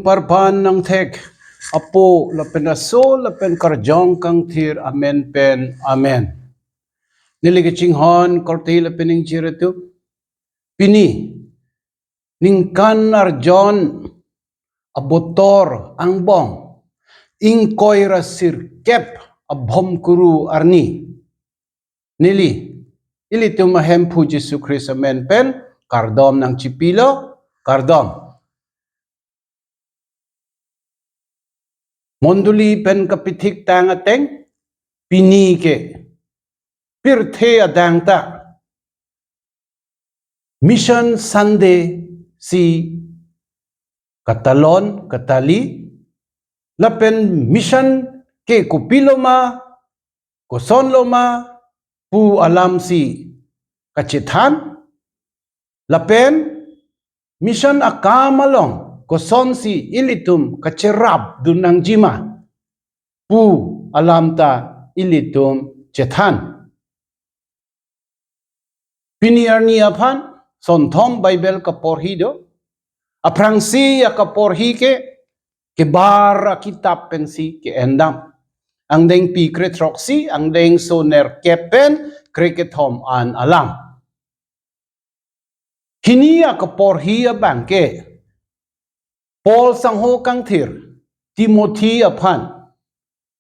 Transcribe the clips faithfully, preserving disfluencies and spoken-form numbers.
Parpan nangthek Apo lapen Aso lapen Karjong Kangthir amen pen amen. Neli kachinghon korte lapen ingjir atum. Pini ningkan arjon abotor angbong ingkoi ra sirkep abhomkuru arni. Neli, ilitum ahemphu Jisu Khristo amen pen kardom nangchipilo, kardom. Mondoli pen kapithiktang ateng, pini ke pirthe adang ta Mission Sunday si katalon, katali, lapen mission ke kopilo ma, koson lo ma pu alam si kachethan, lapen mission akam along kosonsi ilitum kacherapdun nangji ma pu alam ta ilitum chethan. Pini arni aphan sonthom Bible kaporhi do. Aphrangsi akaporhi ke Kebar akitap pensi ke-endam. Angdengpi krethroksi, angdengso nerkep pen krekethom an alam. Hini akaporhi abang ke Paul sangho kangthir Timothy aphan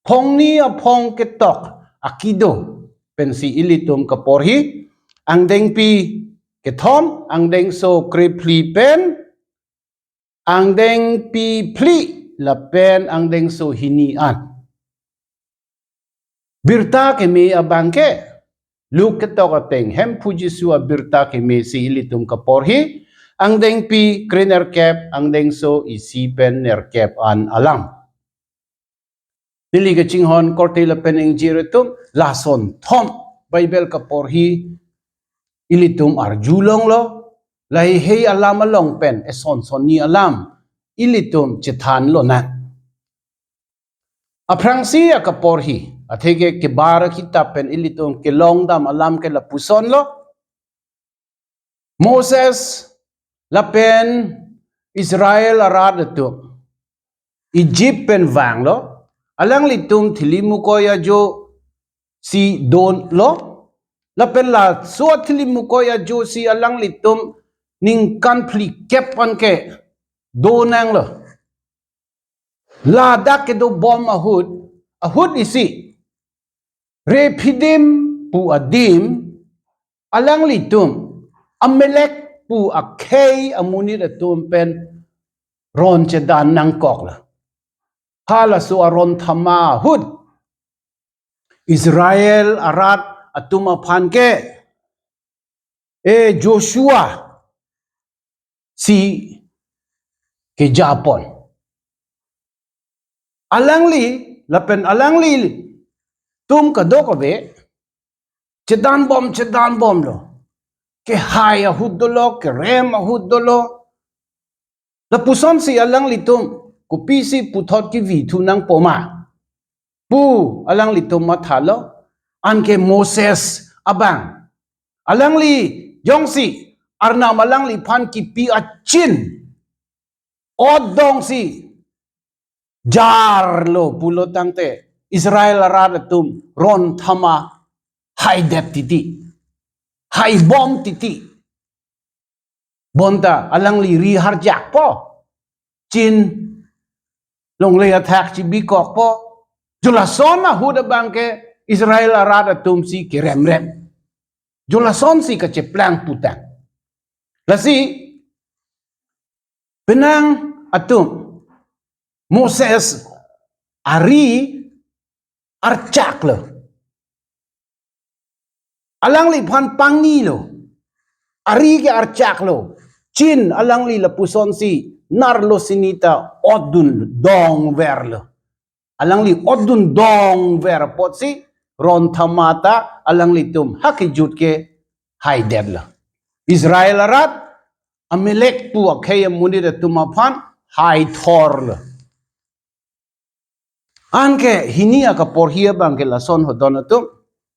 phongni aphong ketok akido pensi ilitum kaporhi, angdengpi kethom, angdengso krephli pen angdengpi phli lapen angdengso hini an. Birta keme abang ke Luke ketok ateng Hemphu Jisu abirta keme si ilitum kaporhi, angdengpi krenerkep, angdengso isi pen nerkep an alam. Neli kachinghon korte lapen ingjir atum, la sonthom Bible kaporhi ilitum arjulonglo, lahei alam along pen eson sonni alam ilitum chethan lonang. Aphrangsi akaporhi, atheke Kebar akitap pen ilitum kelongdam alam ke lapuson lo. Moses lapen Israel arat atum Egypt pen vanglo, alanglitum thili mukoi ajo si donlo, lapen laso thili mukoi ajo si alanglitum ningkan phlikep an ke donanglo. Ladak kedobom ahut, ahut isi Rephidim pu adim, alanglitum Amalek pu akhei amonit atum pen ron chedan nangkoklo. Halaso aron thama ahut Israel arat atum aphan ke, e Joshua si kejapon. Alangli lapen alanglitum kadokave chedanbom, chedanbomlo. Kehai ahut dolo, kerem ahut dolo. Lapusonsi alanglitum kopisi puthot kevithu nangpo ma pu alanglitum mathalo, anke Moses abang. Alangli jongsi Arnam alangliphan kipi achin ot dongsi jarlo pulo tangte Israel arat atum ron thama haidet titi, haibom titi. Bonta alangli ri harjakpo, chin longle athak chibikokpo. Jo lason ahut abang ke Israel arat atum si keremrem. Jo lasonsi kacheplang putang. Lasi penang atum Moses ari archaklo. Alangliphan pangnilo. Ari ke archaklo. Chin alangli lapusonsi narlo sinita otdun dongverlo. Alangli otdun dongver apotsi ron thama ta alanglitum hakejut ke haidetlo. Israel arat Amalek pu akhei amonit atum aphan haithorlo. Anke hini akaporhi abang ke lason ho don atum,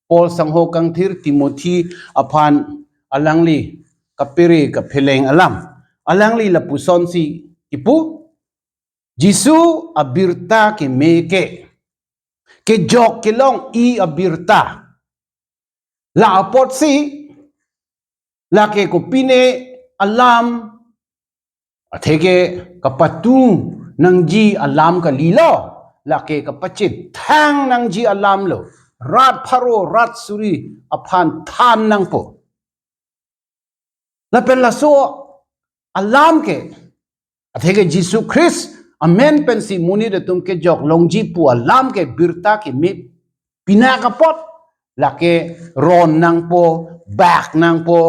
Paul sangho kangthir Timothy aphan alangli kapere kapheleng alam. Alangli lapusonsi kipu, Jisu abirta keme ke, kejok kelong-i abirta. La apotsi, lake kopine alam, atheke kapatu nangji alam kalilo, lake kapachethang nangji alam lo, rat pharo rat suri aphan than nangpo. Lapen laso alam ke, atheke Jisu Christ amen pensi monit atum kejok longji pu alam ke birta keme pinak apot, lake ron nangpo, bak nangpo.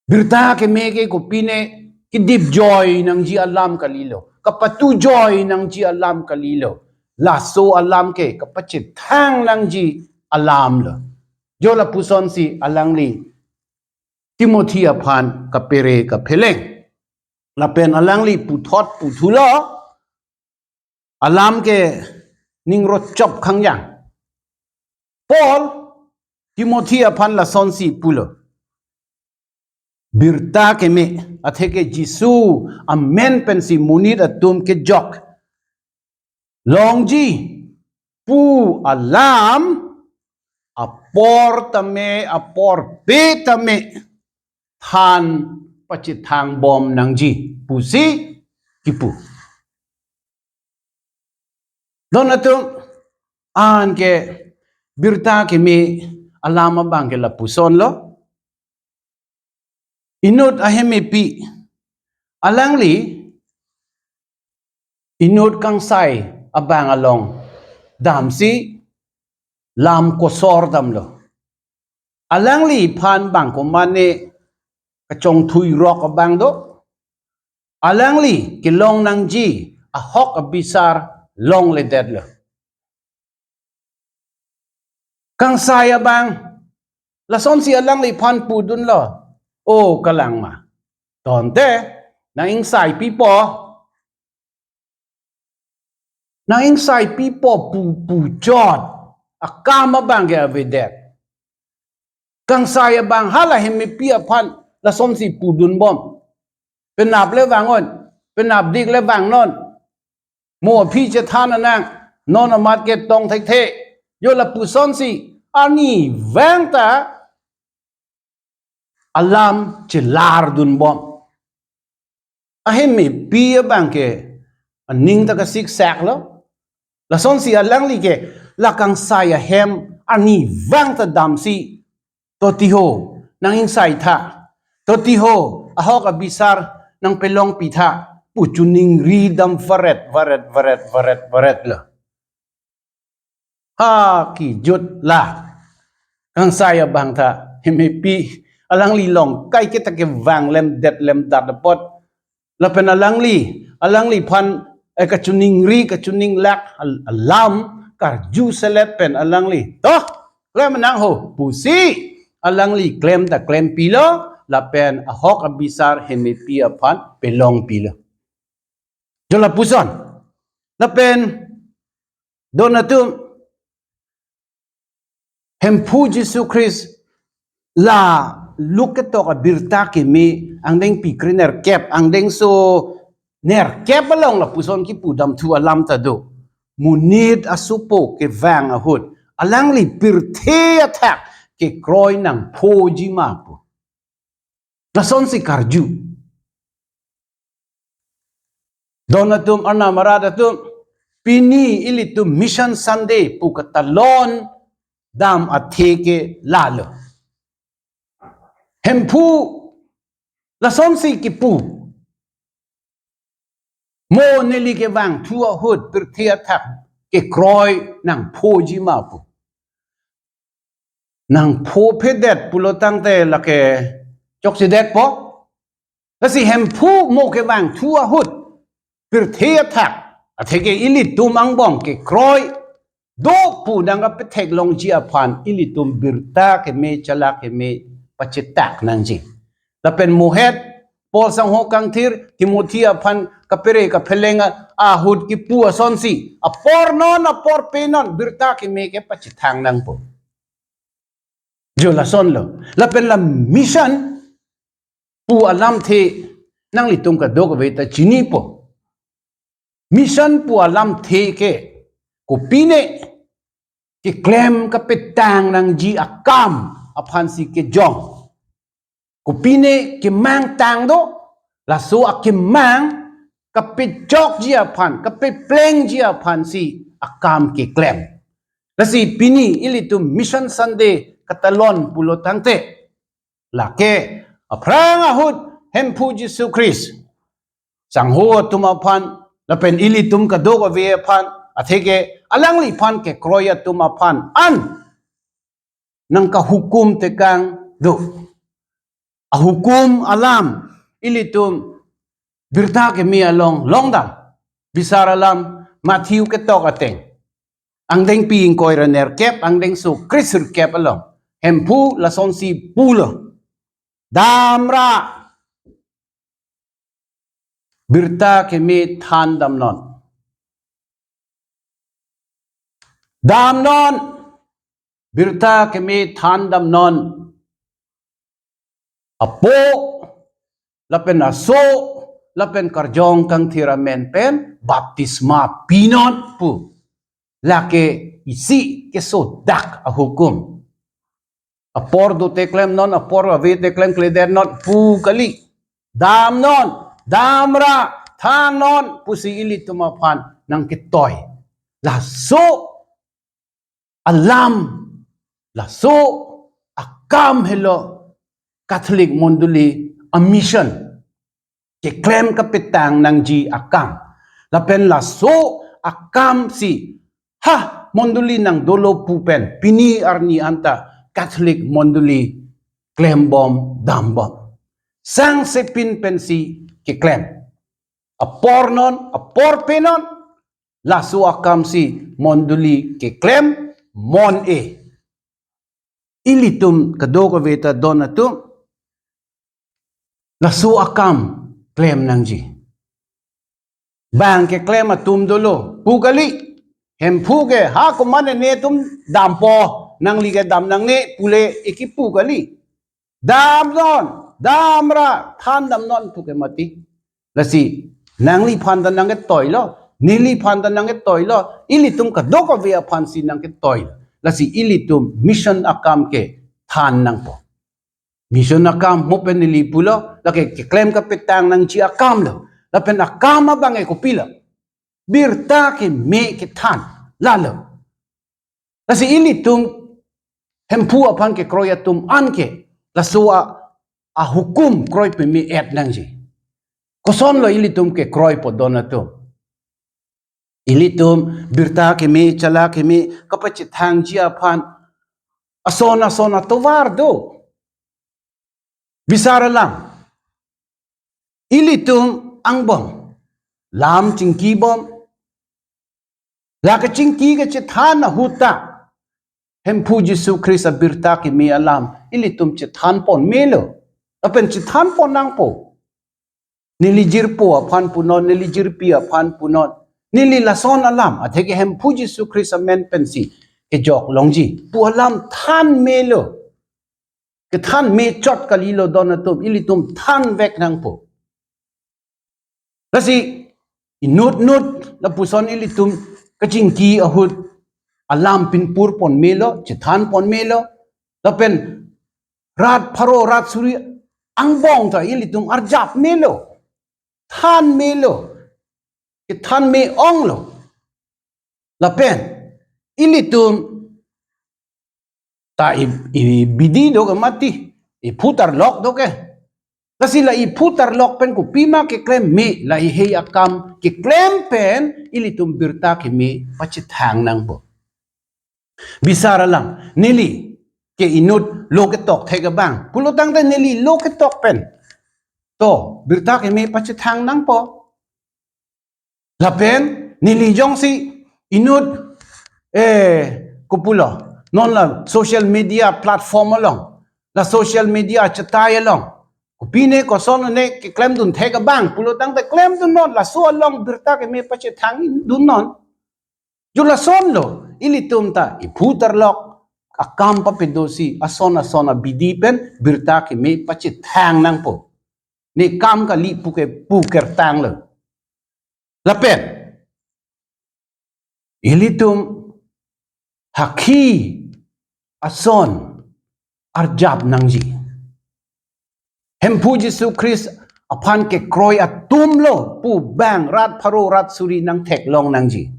Birta keme ke kopine kedip joi nangji alam kalilo, kapatu joi nangji alam kalilo. Laso alam ke kapachethang nangji alam lo. Jo lapusonsi alangli Timothy aphan kapere kapheleng. Lapen alangli puthot puthulo, alam ke ning rochop khangjang. Paul Timothy aphan lasonsi pulo, birta keme, atheke Jisu amen pensi monit atum kejok longji pu alam apor tame, aporpe tame than pachethang bom nangji pusi kipu. Don atum, anke birta keme alam abang ke lapusonlo. Inut ahemepi, alangli inut kangsai abang along damsi lam kosor damlo. Alangliphan bang komane kachongthui rok abang do. Alangli kelong nangji ahok abisar longledetlo. Kangsai abang, lasonsi alangliphan pudunlo, "O kalang ma, tonte nang ingsai pipo, nang ingsai pipo pu puchot akam abang ke avedet." Kangsai abang hala hemepi aphan lasonsi pudunbom, "Penap le vangnon, penap dik le vangnon, mo aphi chethan nang, non amat ke tong thekthe." Jo lapusonsi arnivang ta alam chelardunbom. Ahemepi abang ke aning ta kasiksaklo. Lasonsi alangli ke la kangsai ahem arnivang ta damsi, "Totiho, nang ingsai tha. Totiho, ahok abisar nang pelongpi tha," pu choningri dam varet, varet, varet, varet, varetlo. Ha kijut la. Kangsai abang ta hemepi alangli longkai kita ke vang lemdet lemdat apot. Lapen alangli, alangliphan, eh, kachoningri, kachoninglak al-, alam karju selet pen alangli, "Toh, klem nang ho," pusi alangli klem ta klempilo, lapen ahok abisar hemepi aphan pelongpilo. Jo lapuson. Lapen don atum, Hemphu Jisu Christ la luk ketok abirta keme angdengpi krenerkep, angdengso nerkep along lapuson kipu damthu alam ta do. Monit asopo kevang ahut, alangli pirthe athak kekroi nangphoji ma pu. Lasonsi karju. Don atum, arnam arat atum, pini ilitum Mission Sunday pu katalon dam athe ke lalo. Hemphu lasonsi kipu, "Mo neli kevangthu ahut pirthe athak kekroi nangphoji ma pu." Nangphophedet pulo tangte lake chokchedetpo. Lasi Hemphu mo kevangthu ahut pirthe athak, atheke ilitum angbong kekroi do pu nangkapetheklongji aphan ilitum birta keme, chala keme pachetak nangji. Lapen mohet Paul sangho kangthir Timothy aphan kapere kapheleng ahut kipu asonsi, apor non, apor pe non, birta keme ke pachethang nangpo. Jo lasonlo. Lapen la mission pu alamthe nanglitum kadokave ta chinipo. Mission pu alamthe ke kopine keklem kapetang nangji akam aphansi kejong, kopine kemangtang do, laso akemang kapechokji aphan, kapeplengji aphansi akam keklem. Lasi pini ilitum Mission Sunday katalon pulo tangte, lake aphrang ahut Hemphu Jisu Khrist sangho atum aphan lapen ilitum kadokave aphan, atheke alangliphan kekroi atum aphan an nangkahukum tekang do. Ahukum alam ilitum Birta Keme along longdam. Bisar alam Matthew ketok ateng, angdengpi ingkoi ra nerkep, angdengso kre-sirkep along Hemphu lasonsi pulo: Damra, Birta Keme thandamnon. Damnon, Birta Keme thandamnon. Apo lapen aso lapen karjong kangthir amen pen baptisma pinon pu. Lake isi kesodak ahukum. Apor dote klemnon, apor avete klemkledetnon pu kali. Damnon, damra, thannon pusi ilitum aphan nangketoi. Laso alam, laso akam helo Catholic mondoli a-mission. Keklem kapetang nangji akam. Lapen laso akamsi ha mondoli nangdolo pu pen pini arni anta Catholic mondoli klembom dambom. Sangsepin pensi keklem. Apornon, apor penon, laso akamsi mondoli keklem mon-e. Ilitum kadokave ta don atum laso akam klem nangji. Bang keklem atum dolo pu kali. Hemphu ke ha komatne netum dampo, nangli ke dam nangne pule ekipu kali. Damnon, damra, thandamnon pu ke mati. Lasi nangliphan ta nangketoilo, neliphan ta nangketoilo, ilitum kadokave aphansi nangketoilo. Lasi ilitum mission akam kethan nangpo. Mission akam mo pen neli pulo, lake keklem kapetang nangji akamlo. Lapen akam abang e kopilo? Birta Keme kethan, lalo. Lasi ilitum Hemphu aphan kekroi atum anke laso a, ahukum kroi peme-et nangji. Kosonlo ilitum kekroipo don atum? Ilitum Birta Keme, Chala Keme kapachethangji aphan ason ason atovar do. Bisar alam, ilitum angbong lam chingkibom. La kachingki kachethan ahut ta Hemphu Jisu Khrist a-Birta Keme alam ilitum chethanpon melo. Lapen chethanpon nangpo. Neli jirpo aphan punon, neli jirpi aphan punon, neli lason alam, atheke Hemphu Jisu Khrist amen pensi kejok longji pu alam than melo. Kethan mechot kalilo don atum, ilitum thanvek nangpo. Lasi inut nut lapuson ilitum kachingki ahut alam pinpurpon melo, chethanpon melo. Lapen rat pharo, rat suri angbong ta ilitum arjap melo, than melo, kethan me-onglo. Lapen ilitum ta i, ibidi do ke mati, iphu tarlok do ke. Lasi la iphu tarlok pen kopima keklem me, la ihei akam keklem pen ilitum Birta Keme pachethang nangpo. Bisar alam, neli ke inut lo ketok thek abang pulo tangte neli lo ketok pen to Birta Keme pachethang nangpo. Lapen neli jongsi inut, eh, kopulo, non la social media platform along, la social media chetai along, kopine kosonne keklemdun thek abang pulo tangte klemdunnon, laso along Birta Keme pachethangdunnon. Jo lasonlo, ilitum ta iphu tarlok akam papedosi ason ason abidi pen Birta Keme pachethang nangpo. Ne kam kali pu ke pu kertanglo. Lapen Ilitum hakhi ason arjap nangji. Hemphu Jisu Christ aphan kekroi atumlo pu bang rat pharo rat suri nangtheklong nangji.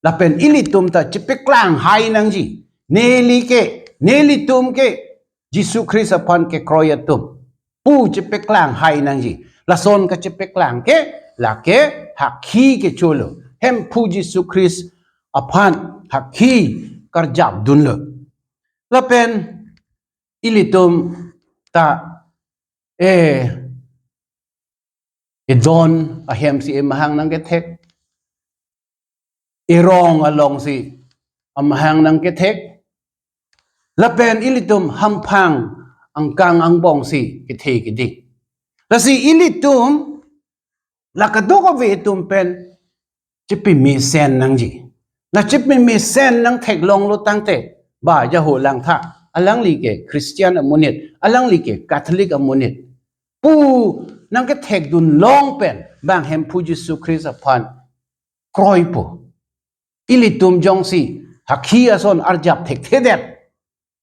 Lapen ilitum ta chepeklang hai nangji. Neli ke, nelitum ke Jisu Christ aphan kekroi atum pu chepeklang hai nangji. Lason kachepeklang ke, lake hakhi kecholo. Hemphu Jisu Christ aphan hakhi karjapdunlo. Lapen ilitum ta, eh, edon ahem si emahang nangkethek, erong along si amahang nangkethek, lapen ilitum hamphang angkang angbong si kethe kedi. Lasi ilitum la kadokave atum pen chepemesen nangji. La chepemesen nangtheklonglo tangte, ba jaho langtha, alangli ke Christian amonit, alangli ke Catholic amonit pu nangkethekdunlong pen bang Hemphu Jisu Christ aphan kroipo. Ilitum jongsi hakhi ason arjap thekthedet,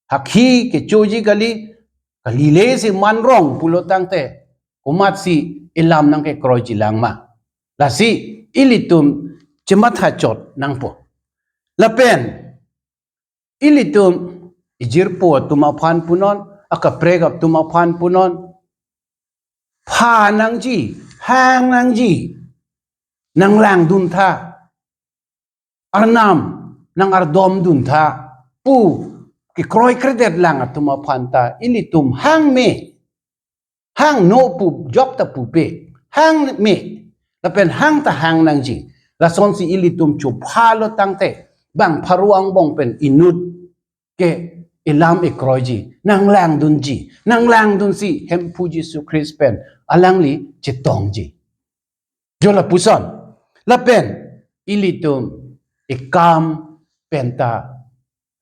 hakhi kechoji kali, kalile si manrong pulo tangte, komatsi elam nangkekroiji lang ma? Lasi ilitum chemathachot nangpo. Lapen ilitum ejirpo atum aphan punon, akaprek atum aphan punon, pha nangji, hang nangji, nanglangduntha, Arnam nangardomduntha pu kekroikredet lang atum aphan ta ilitum hangme, hangno pu jokta pupe, hangme, lapen hang ta hang nangji. Lasonsi ilitum chophalo tangte, bang pharo angbong pen inut ke elam ekroiji, nanglangdunji, nanglangdunsi Hemphu Jisu Christ pen alangli chetongji. Jo lapuson, lapen ilitum ekam penta,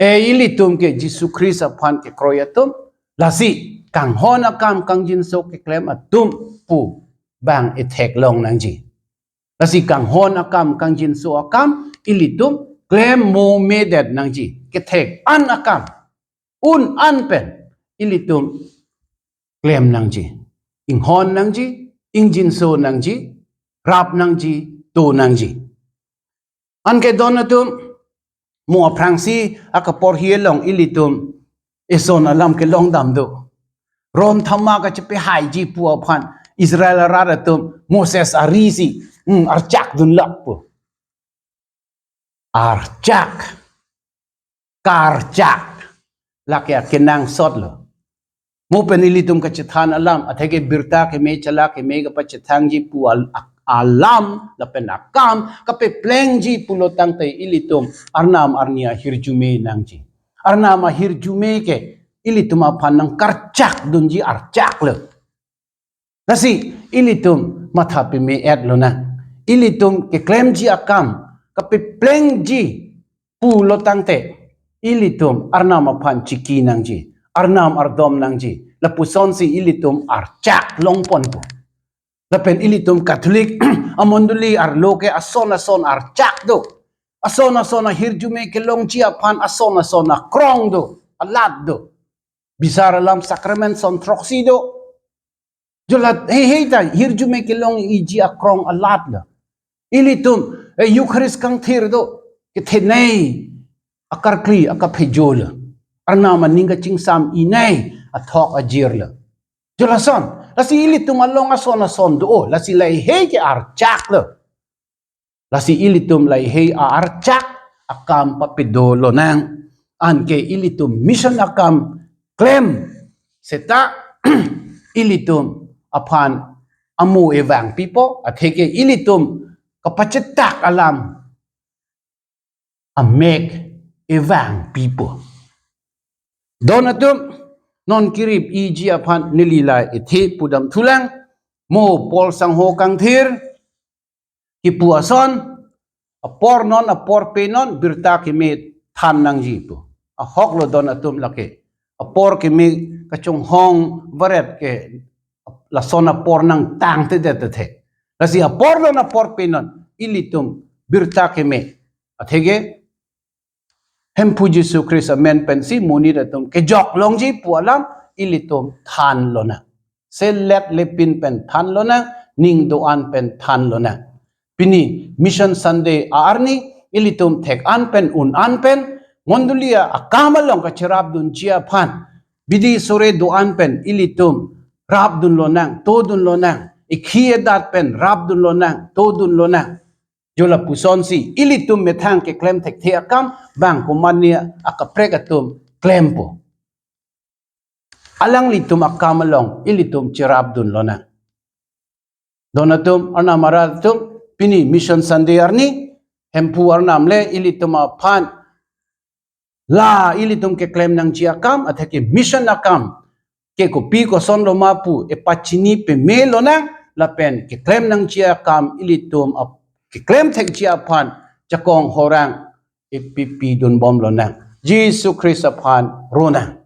eh, ilitum ke Jisu Christ aphan kekroi atum, lasi kanghon akam kangjinso keklem atum pu bang etheklong nangji. Lasi kanghon akam kangjinso akam ilitum klem mo medet nangji. Kethek an akam, un an pen ilitum klem nangji. Inghon nangji, ingjinso nangji, rap nangji, to nangji. Anke don atum, mo aphrangsi akaporhi along ilitum eson alam kelongdam do. Ron thama kachepehaiji pu aphan Israel arat atum Moses ari si, hmm, archakdunlak pu. Archak. Karchak. Lake akenangsotlo. Mo pen ilitum kachethan alam, atheke birta keme chala keme kapachethangji pu al-, alam, lapen akam, kapeplengji pulo tangte ilitum Arnam arni ahirjume nangji. Arnam ahirjume ke ilitum aphan nangkarchakdunji archaklo. Lasi ilitum matha peme-etlonang. Ilitum keklemji akam, kapeplengji pulo tangte, ilitum Arnam aphan chiki nangji, Arnam ardom nangji, lapusonsi ilitum archak longponpo. Lapen ilitum Catholic amondoli arlo ke ason ason archak do. Ason ason ahirjume kelongji aphan ason ason akrong do, alat do. Bisar alam sakramen son throksi do. Jo la heihei ta hirjume kelongji akrong alat la. Ilitum, eh, Eucharist kangthir do, kethenei akarkli akaphejo la. Arnam aning kachingsam inei athok ajir la. Jo lason, lasi ilitum along ason ason do, lasi la heihei ke archak la. Lasi ilitum la heihei archak akam papedo lonang. Anke ilitum mission akam klem seta ilitum aphan amo evang pipo, atheke ilitum kapachetak alam amek evang pipo. Don atum, non kirip iji aphan neli la ethe pudam thulang, mo Paul sangho kangthir kipu ason, apor non, apor pe non, birta keme than nangji pu. Ahok lo don atum lake. Apor keme kachonghong varet ke lason apor nangtangtedet the. Lasi apor non, apor pe non, ilitum birta keme Atheke Hemphu Jisu Christ amen pensi monit atum kejok longji pu alam ilitum than lonang. Selet lepin pen than lonang, ning do-an pen than lonang. Pini Mission Sunday arni ilitum thek-an pen un-an pen mondoli akam along kacherapdunji aphan bidi sore do-an pen ilitum rapdun lonang, todun lonang, ikhi edat pen rapdun lonang, todun lonang. Jo lapusonsi ilitum methang keklem thekthe akam bang komatne akaprek atum klempo. Alanglitum akam along ilitum cherapdun lonang. Don atum, arnam arat atum, pini Mission Sunday arni, Hemphu Arnam le ilitum aphan la ilitum keklem nangji akam, atheke mission akam ke kopi koson loma pu epachini peme lonang, lapen keklem nangji akam ilitum ap-, keklem thekji aphan jakong horang epipi dunbom lonang. Jisu Christ aphan ronang.